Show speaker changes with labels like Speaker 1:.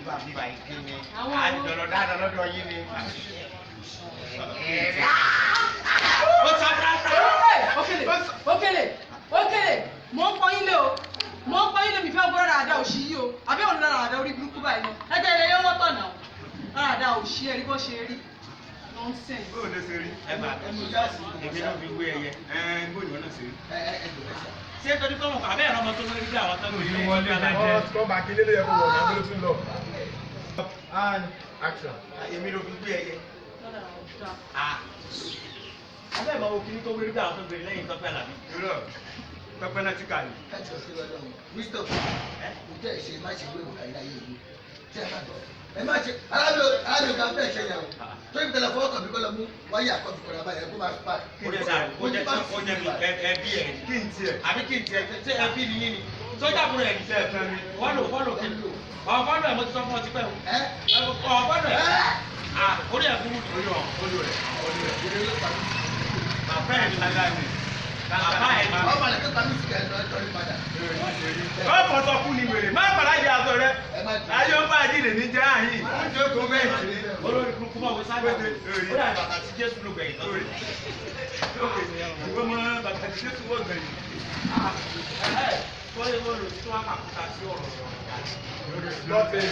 Speaker 1: bá bíbá yìí kí ni
Speaker 2: Àwọn
Speaker 1: àjọlọ dáadáa lọ́dọ̀ yín ni.
Speaker 3: Ó sọ fúráfúrá.
Speaker 2: Okele, Okele, Okele, mò ń pọ́n yín lé o, mò ń pọ́n yín lé, mi fẹ́ gbọ́ dáadáa òṣì yìí o, àbí òun dáadáa orí burúkú báyìí náà, ẹ jẹ́ ilé yóò lọ́tọ̀ náà, dáadáa òṣì ẹ̀ rí bó ṣe rí, nonsense.
Speaker 4: Bó ló ṣe rí?
Speaker 3: Ẹ gbà
Speaker 5: Ẹnu jáàsì
Speaker 3: èmi ló fi wé ẹyẹ.
Speaker 4: Ẹ bó ni wọn náà ṣe rí?
Speaker 5: ẹ ẹ ẹ jọ̀wọ́ sà.
Speaker 3: Ṣé torí kọ́ mọ̀ abẹ́ ẹ̀rọ ọmọ tó lórí bí àwọn tó lórí
Speaker 6: Òní wọlé jẹ́jẹ́.
Speaker 7: Kọ́ máa kí lélẹ̀ kó wọ̀ náà ló tún lọ. And action.
Speaker 1: Èmi ló fi gbé ẹyẹ.
Speaker 2: Dáadáa.
Speaker 3: Abẹ́ ìmọ̀ wo kíní tó wérí bí àwọn tó gbé lẹ́yìn Tọ́pẹ́ Àlàbí.
Speaker 4: Irọ́ Tọ́pẹ́ náà ti kà ní.
Speaker 5: Ẹ jọ̀ọ́ sí lọ́dọ̀ wọn. Wisdom kò tẹ́ ẹ ṣe má ṣe gbé òkà ilé ayé yìí. Ṣé ẹ má gbọ́? Ẹ má ṣe arábìnrin arábìnrin kan fẹ́ ṣe yẹn o. Tó ibi tẹ̀lé fọwọ́ kàn mí kọ́ lọ mú wáyà kọ́fì kọ́ra báyẹn kó máa spark.
Speaker 3: Ó jẹ́ sáré, ó jẹ́ ó jẹ́ mi ẹbí ẹ̀
Speaker 4: Kí n tiẹ̀?
Speaker 3: Àbí kí n tiẹ̀ ṣé ẹbí ni yín ni? Sójà fúnra ẹ̀ ní.
Speaker 4: Ṣé ẹ fẹ́ mi?
Speaker 3: Fọ́lò fọ́lò kí ni? Ọ̀fọ́lò ẹ̀ mo ti sọ fún ọ tipẹ́ o.
Speaker 5: Ẹ
Speaker 3: Ọ̀fọ́lò ẹ̀.
Speaker 5: ẹ
Speaker 3: Orí ẹ̀ burú ni.
Speaker 4: Orí ọ̀ olú rẹ̀ olú rẹ̀.
Speaker 5: ìrè ló pa mí.
Speaker 4: Bàbá ẹ̀ ní láíláí ni.
Speaker 3: Bàbá ẹ̀ ní.
Speaker 5: Ọmọ rẹ̀ tó pa mí sí ẹ̀ lọ́jọ́ ní padà.
Speaker 4: Ó fọṣọ kú ni wèrè, má padà jẹ aṣọ rẹ.
Speaker 5: Ẹ má dùn.
Speaker 4: Ayé ó bá àjíǹde ní jẹ́ àyìn. Ó jókòó bẹ́ẹ̀ jì ní.
Speaker 3: Olórí burúkú mọ̀ wí sáyà. Ó dà bàtà tí Jésù ló gbẹ̀yìn lọ́dún.
Speaker 4: Ìwọ mọ bàtà tí Jésù wọ̀ gbẹ̀yìn.
Speaker 3: Wọ́n lè wọ́n lò sí tó wá kàkúta sí ọ̀rọ̀ ọ̀rọ̀.
Speaker 7: Lọ́tẹ̀.